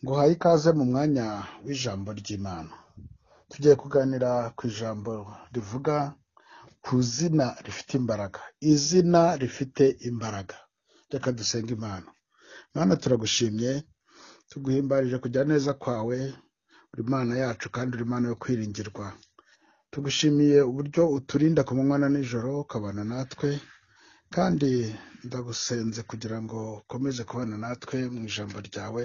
Nguhaye ikaze mu mwanya w'ijambo ry'Imana. Tugiye kuganira ku ijambo rivuga ku zina rifite imbaraga. Izina rifite imbaraga. Reka dusenge Imana. Mana, turagushimye, tuguhimbarije kujya neza kwawe, uri Imana yacu kandi uri Imana yo kwiringirwa. Tugushimiye uburyo uturinda ku manywa na nijoro ukabana natwe, kandi ndagusenze kugira ngo ukomeze kubana natwe mu ijambo ryawe,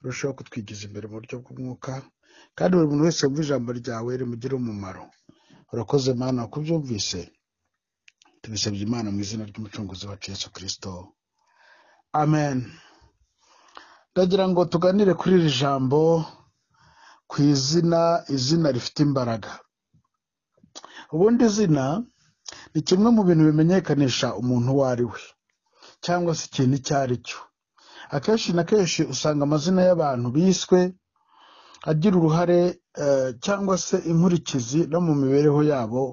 urusheho kutwigiza imbere mu buryo bw'umwuka, kandi buri muntu wese wumva ijambo ryawe rimugire umumaro. Urakoze Mana kubyumvise, tubisabye Imana mu izina ry'Umucunguzi wacu Yesu Kristo, amen. Ndagira ngo tuganire kuri iri jambo ku izina, izina rifite imbaraga. Ubundi izina ni kimwe mu bintu bimenyekanisha umuntu uwo ari we cyangwa se ikintu icyo ari cyo. Akenshi na kenshi usanga amazina y'abantu biswe agira uruhare cyangwa se inkurikizi no mu mibereho yabo.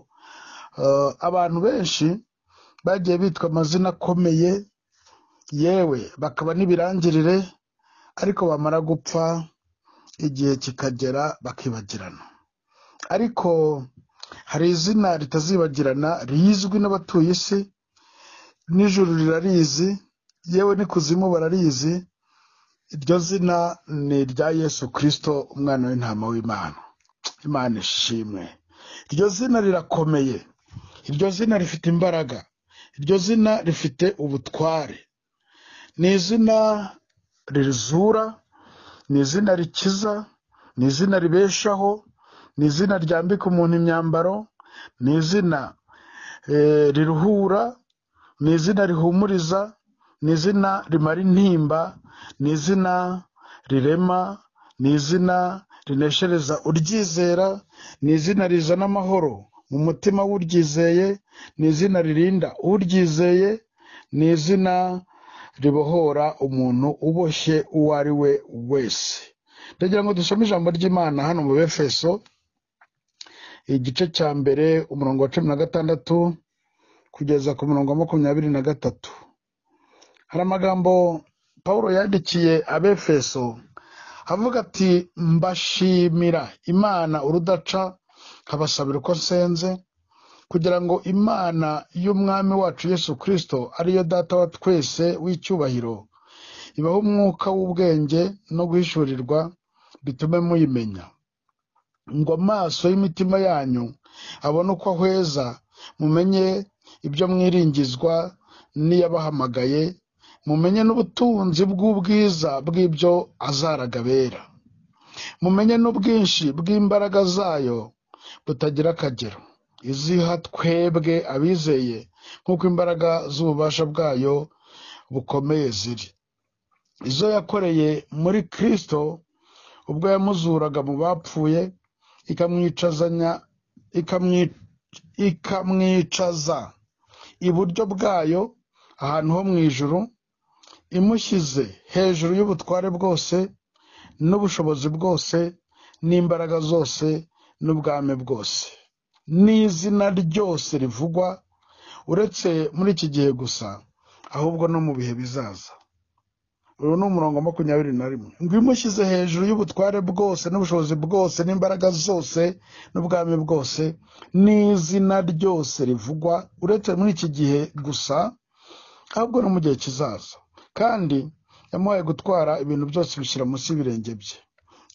Abantu benshi bagiye bitwa amazina akomeye, yewe bakaba n'ibirangirire, ariko bamara gupfa igihe kikagera bakibagirana. Ariko hari izina ritazibagirana rizwi n'abatuye isi, n'ijuru rirarizi, yewe n'ikuzimu bararizi. Iryo zina ni irya Yesu Kristo, umwana w'intama w'Imana. Imana ishimwe. Iryo zina rirakomeye, iryo zina rifite imbaraga, iryo zina rifite ubutware. Ni izina rizura, ni izina rikiza, ni izina ribeshaho, ni izina ryambika umuntu imyambaro, ni izina riruhura, ni izina rihumuriza, ni izina rimara intimba, ni izina rirema, ni izina rineshereza uryizera, ni izina rizana amahoro mu mutima w'uryizeye, ni izina ririnda uryizeye, ni izina ribohora umuntu uboshye uwo ari we wese. Ndagira ngo dusome ijambo ry'Imana hano mu Befeso, igice cya mbere, umurongo wa 16 kugeza ku murongo wa 23. Hari amagambo Pawulo yandikiye Abefeso avuga ati: mbashimira Imana urudaca, nkabasabira uko nsenze, kugira ngo Imana y'Umwami wacu Yesu Kristo, ariyo Data wa twese w'icyubahiro, ibahe umwuka w'ubwenge no guhishurirwa, bitume muyimenya, ngo amaso y'imitima yanyu abone uko ahweza, mumenye ibyo mwiringizwa n'iyabahamagaye, mumenye n'ubutunzi bw'ubwiza bw'ibyo azaraga abera, mumenye n'ubwinshi bw'imbaraga zayo butagira akagero, iziha twebwe abizeye nk'uko imbaraga z'ububasha bwayo bukomeye ziri, izo yakoreye muri Kristo ubwo yamuzuraga mu bapfuye, ikamwicaza iburyo bwayo ahantu ho mu ijuru, imushyize hejuru y'ubutware bwose n'ubushobozi bwose n'imbaraga zose n'ubwami bwose n'izina ryose rivugwa, uretse muri iki gihe gusa, ahubwo no mu bihe bizaza. Uyu ni umurongo 21. Ngo imushyize hejuru y'ubutware bwose n'ubushobozi bwose n'imbaraga zose n'ubwami bwose n'izina ryose rivugwa, uretse muri iki gihe gusa, ahubwo no mu gihe kizaza. Kandi yamuhaye gutwara ibintu byose bishyira munsi y'ibirenge bye,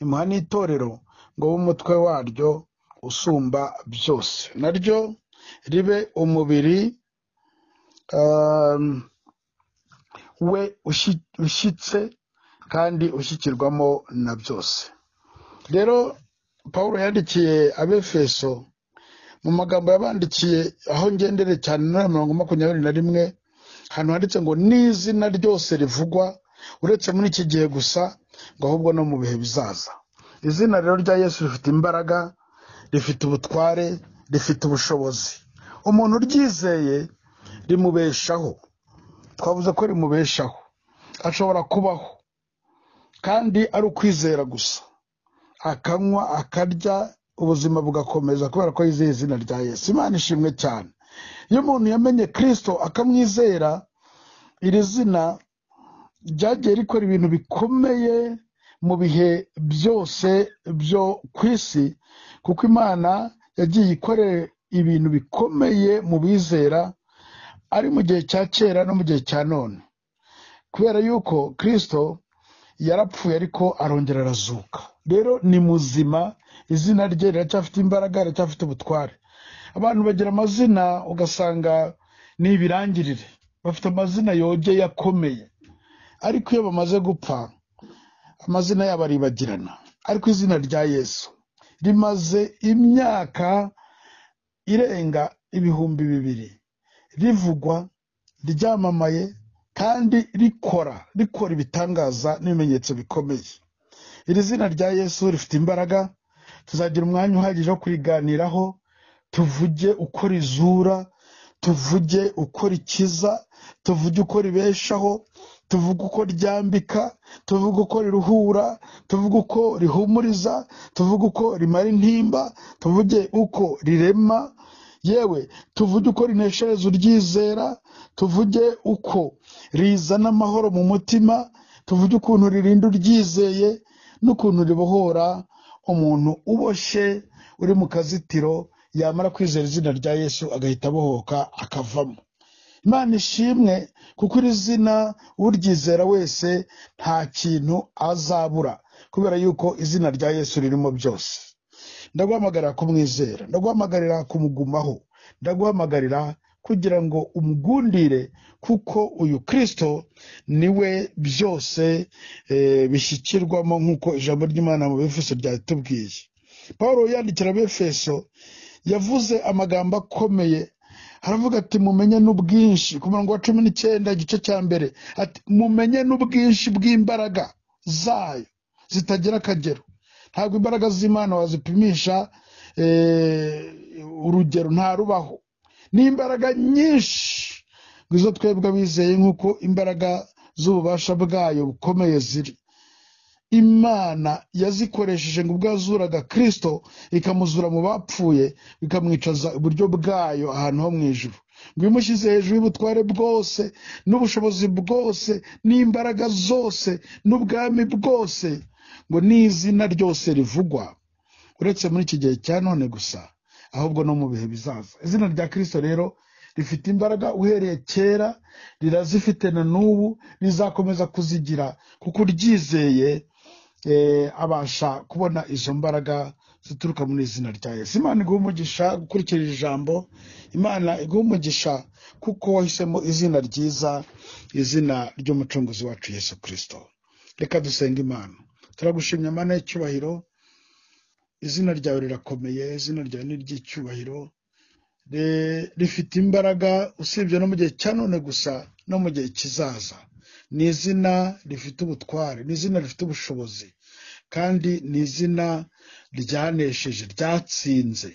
imuha n'itorero ngo abe umutwe waryo usumba byose, naryo ribe umubiri we ushyitse kandi ushyikirwamo na byose. Rero Pawulo yandikiye Abefeso mu magambo yabandikiye, aho ngendere cyane na 21, ahantu handitse ngo n'izina ryose rivugwa, uretse muri iki gihe gusa, ngo ahubwo no mu bihe bizaza. Izina rero rya Yesu rifite imbaraga, rifite ubutware, rifite ubushobozi. Umuntu uryizeye rimubeshaho. Twavuze ko rimubeshaho, ashobora kubaho kandi ari ukwizera gusa, akanywa akarya, ubuzima bugakomeza kubera ko yizeye izina rya Yesu. Imana ishimwe cyane. Iyo umuntu yamenye Kristo akamwizera, iri zina ryagiye rikora ibintu bikomeye mu bihe byose byo ku isi, kuko Imana yagiye ikorera ibintu bikomeye mu bizera, ari mu gihe cya kera no mu gihe cya none. Kubera yuko Kristo yarapfuye ariko arongera arazuka, rero ni muzima, izina rye riracyafite imbaraga, riracyafite ubutware. Abantu bagira amazina ugasanga ni ibirangirire, bafite amazina yogeye akomeye, ariko iyo bamaze gupfa amazina yabo aribagirana. Ariko izina rya Yesu rimaze imyaka irenga 2000 rivugwa, ryamamaye, kandi rikora ibitangaza n'ibimenyetso bikomeye. Iri zina rya Yesu rifite imbaraga, tuzagira umwanya uhagije wo kuriganiraho, tuvuge uko rizura, tuvuge uko rikiza, tuvuge uko ribeshaho, tuvuge uko ryambika, tuvuge uko riruhura, tuvuge uko rihumuriza, tuvuge uko rimara intimba, tuvuge uko rirema, yewe tuvuge uko rineshereza uryizera, tuvuge uko rizana amahoro mu mutima, tuvuge ukuntu ririnda uryizeye n'ukuntu ribohora umuntu uboshye uri mu kazitiro, yamara kwizera izina rya Yesu agahita abohoka akavamo. Imana ishimwe, kuko iri zina uryizera wese nta kintu azabura, kubera yuko izina rya Yesu ririmo byose. Ndaguhamagarira kumwizera, ndaguhamagarira kumugumaho, ndaguhamagarira kugira ngo umugundire, kuko uyu Kristo niwe byose bishyikirwamo, nk'uko ijambo ry'Imana mu Befeso ryatubwiye. Pawulo yandikira Abefeso yavuze amagambo akomeye, aravuga ati mumenye n'ubwinshi, ku murongo wa 19 igice cya mbere, ati mumenye n'ubwinshi bw'imbaraga zayo zitagira akagero. Ntabwo imbaraga z'Imana wazipimisha urugero, ntarubaho. Ni imbaraga nyinshi izo twebwe abizeye, nk'uko imbaraga z'ububasha bwayo bukomeye ziri. Imana yazikoresheje ngo ubwo yazuraga Kristo ikamuzura mu bapfuye, ikamwicaza iburyo bwayo ahantu ho mu ijuru, ngo imushyize hejuru y'ubutware bwose n'ubushobozi bwose n'imbaraga zose n'ubwami bwose, ngo n'izina ryose rivugwa, uretse muri iki gihe cya none gusa, ahubwo no mu bihe bizaza. Izina rya Kristo rero rifite imbaraga uhereye kera, rirazifite na n'ubu, rizakomeza kuzigira, kuko uryizeye abasha kubona izo mbaraga zituruka muri izina rya Yesu. Imana iguhe umugisha gukurikira ijambo, Imana iguhe umugisha kuko wahisemo izina ryiza, izina ry'umucunguzi wacu Yesu Kristo. Reka dusenge Imana. Turagushimye Mana y'icyubahiro, izina ryawe rirakomeye, izina ryawe ni iry'icyubahiro, rifite imbaraga usibye no mu gihe cya none gusa, no mu gihe kizaza. Ni izina rifite ubutware, ni izina rifite ubushobozi, kandi ni izina ryanesheje, ryatsinze.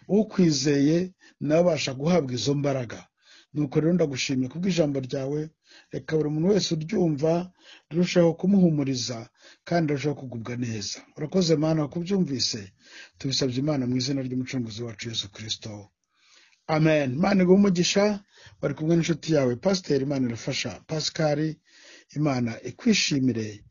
Ukwizeye nawe abasha guhabwa izo mbaraga. Nuko rero ndagushimye kubw'ijambo ryawe, reka buri muntu wese uryumva rirushaho kumuhumuriza kandi arushaho kugubwa neza. Urakoze Mana kubyumvise, tubisabye Imana mu izina ry'umucunguzi wacu Yesu Kristo, amen. Imana iguhe umugisha. Bari kumwe n'inshuti yawe Pasiteri Imana irafasha Pascal. Imana ikwishimire,